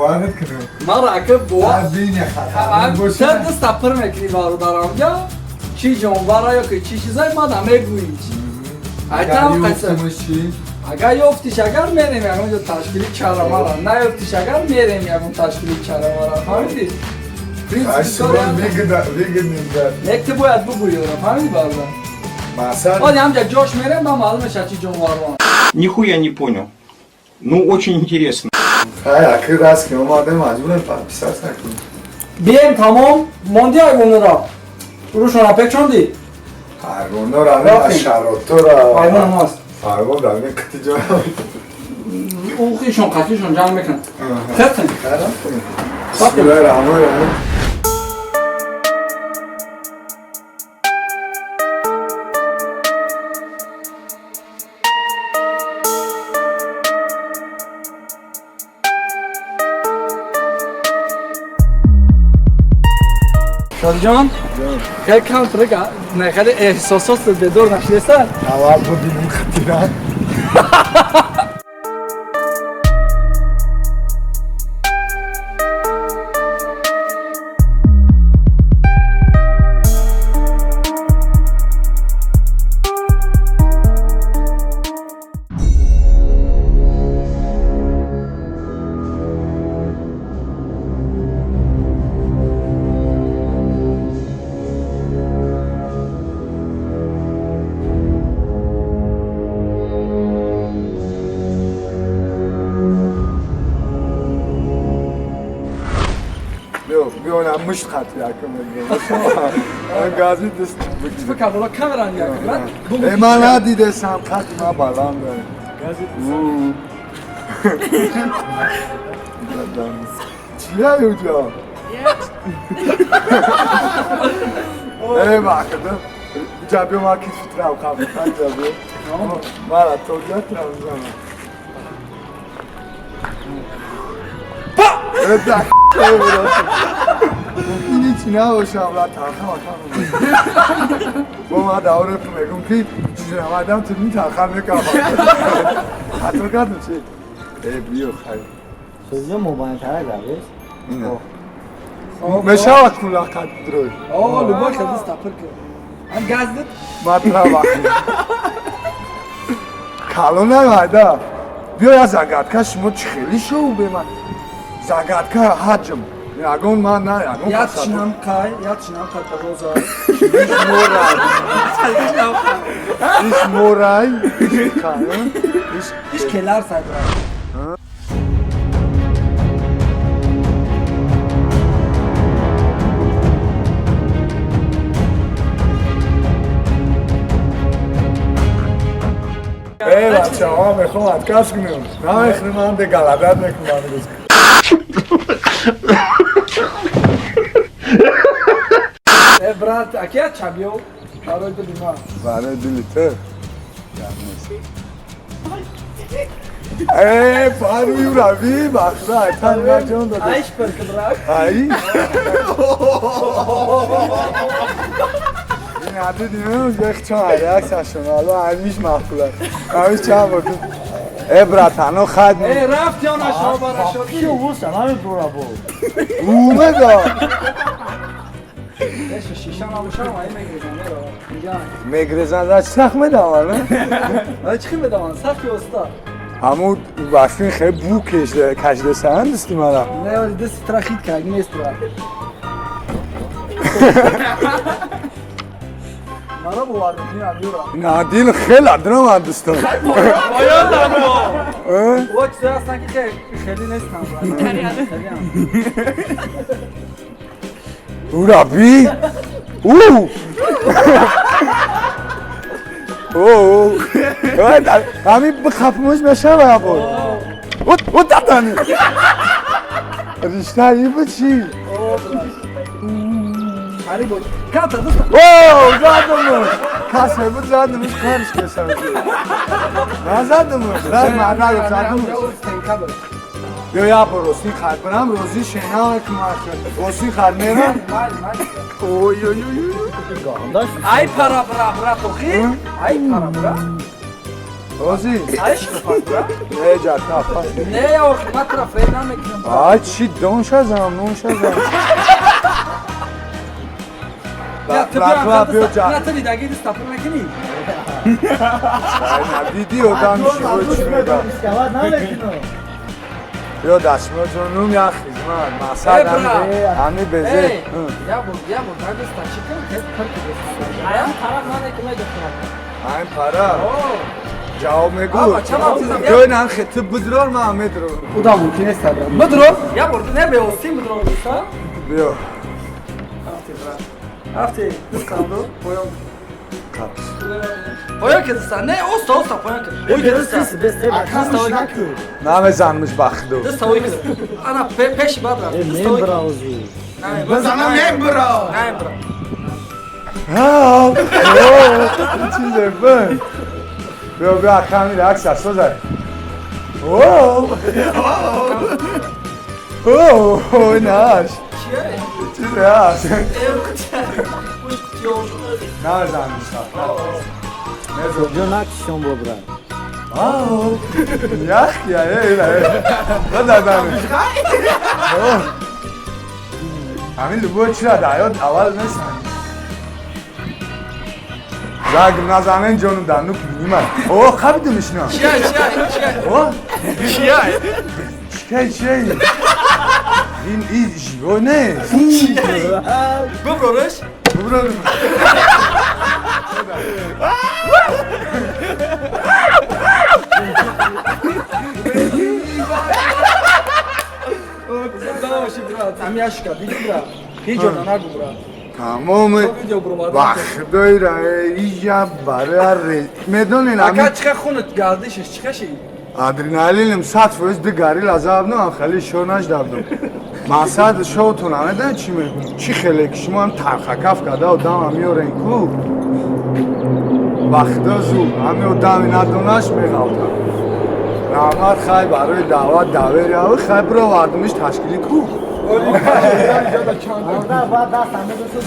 Боварит кунам. Мара ака бовар. Бини хатар. Та даста пур мекунӣ бародарам я? Чӣ ҷонвара ё ки чӣ чизай мада мегӯӣ. Айтам қайса. Агар ёфтиш агар мерем ягон ҷо ташкили чарамара, наёфтиш агар мерем ягон ташкили чарамара. Фаҳмидӣ? Як ти бояд бугӯӣ ора, фаҳмидӣ бародар? Оди ҳамҷа ҷош мерем, ба маълум мешавад чӣ ҷонварон. Нихуя не понял. Ну, очень интересно. Хай, аки раст ки омадем, маҷбурем подписаться кунем. Бием тамом, монди айвонро. Урушона печонди? Ҳайвонора не, шаротора. Ҳайвон ҳаст. Ҳайвон дар не қити ҷо. Ухишон қатишон ҷамъ мекунад. Хестем. Бисмиллоҳи раҳмони раҳим. Шодиҷон, хеле кам трек не хеле эҳсосот бедор нашидеста? Аввал бубинем хатира. Мушт хат якум мегӯям. Гази даст бигир. Фикр бола камера нигоҳ кун. Э ман надидесам хати ма баланд. Гази Чия уҷо? Э бахда. Ҷабио ма ки фитрав қабл ҷабио. Мара то ҷатрам зана. Па! Э да. Ини чӣ набошам, ла талха макам. Бо ма давре мегум ки чизи намадам ту ми талха мекам. Хато кардам чи? Э биё хай. Созиё мобайнтара гавес. Мешавад кула қад дрой. О, любой хел даста пур кун. Ам газдит? Матраба. Калона майда. Биё я загадка шумо чӣ хели шоу бема. Загадка ҳаҷм. Ягон ман на ягон. Як шинам қай, як шинам қай роза. Иш морай. Иш морай. Иш Иш келар сайдра. Э бачаҳо мехоҳам отказ кунем. Намехӯрем ман де галадат мекунам рӯз. Э брат, акия чабиё барои дили ман. Барои дили ту. Э паруи рави бахша айтан ма ҷон дод. Айш пир ки брат. Ай. Ин ҳадди дидем як чан реаксияшон ало ҳамиш маъқул аст. Ҳамиш чанд бор э братано хад. Э рафт ё нашо бара шоди. Ки уса намедора бо. Умеда. Шиша набошам, ай мегрезан меро. Инҷа. Мегрезан за сахт медаван, не? Ай чӣ медаван? Сахт ки уста. Ҳамун вақти хеле бу кашидесанд дасти мара. Не, оли дасти тра хит кард, нест тра. Мара бовар мекунӣ абюра. На дил хеле драма дастам. Поён дамо. О чизое ҳастанд ки хеле нестанд. Хеле ам. Ураби? У! О! Ҳамин бихапмуш мешава бо. О дадани. Ришта ибу чи? Ари бо. Ката даста. О, задамуш. Касе буд задамуш кориш кесам. Назадамуш. Раз мана задамуш. Ё я бо рости хар барам рози шена кумак. Рости хар мерам. Ой ой ой. Ай пара бра бра тохи. Ай пара бра. Ози? Не, ҷата, пас. Не, охи, ман тура фрейм намекунам. Ай, чи дон шазам, нон шазам. На, ту дидаги даста пур мекунӣ? Диди одам чӣ мегӯяд? Биё дастмои ҷонум як хизмат. Мақсад ҳами безе. Я бур, я бур, даста чӣ кун? Пур ки даста. Аям пара мане ки медохтам. Айн пара? Ҷавоб мегӯ. Ҷой нан хети бидрор, ман медрор. Уда мумкин нест брат. Бидрор? Я бур, не беостим бидрор дуста. Биё. Рафти брат. Рафти, дастамду, поён. Поён ки дуста. Не, оста, оста, поён ки. Ой, дуста. Намезанмиш бахду. Дуста, ой ки. Ана пеши бад рафт. Дуста, ой ки. Бизанам мебро. Намебро. Ҳа, чизе бин. Биё, биё, акам ира акс асозай. О! О, наш. Чие? Чизе аст. Намезанмиш. Ҷонакшон бобра. Ау! Ях, я, эй, эй. Бададан. Ҳамин любой чира даёд аввал нестан. Заг назанен ҷонум дар нук нимай. О, қабидумиш на. Чия, чия, чия. О, Чия. чикай, чиай. Ин и живой нест. Биброриш? Биброриш. Давоши брат, ҳами яшка, диди брат. Ҳеҷ ҷо нагу брат. Тамоми вақтҳоира ия барои медонен ака чиқа хунат гардишиш чиқа ши? Адреналиним 100% ду гарил азабнам, хеле шо наждабдум. Мақсад шоутон намедонед чӣ мегӯм? Чӣ хеле ки шумо ҳам тархакаф карда одамам меорен ку? Вақто зуд ҳами одами надонаш меғалтам. Раҳмат хай барои даъват давери хай бировардумиш ташкилӣ ку. Баъд даст ҳамедосу.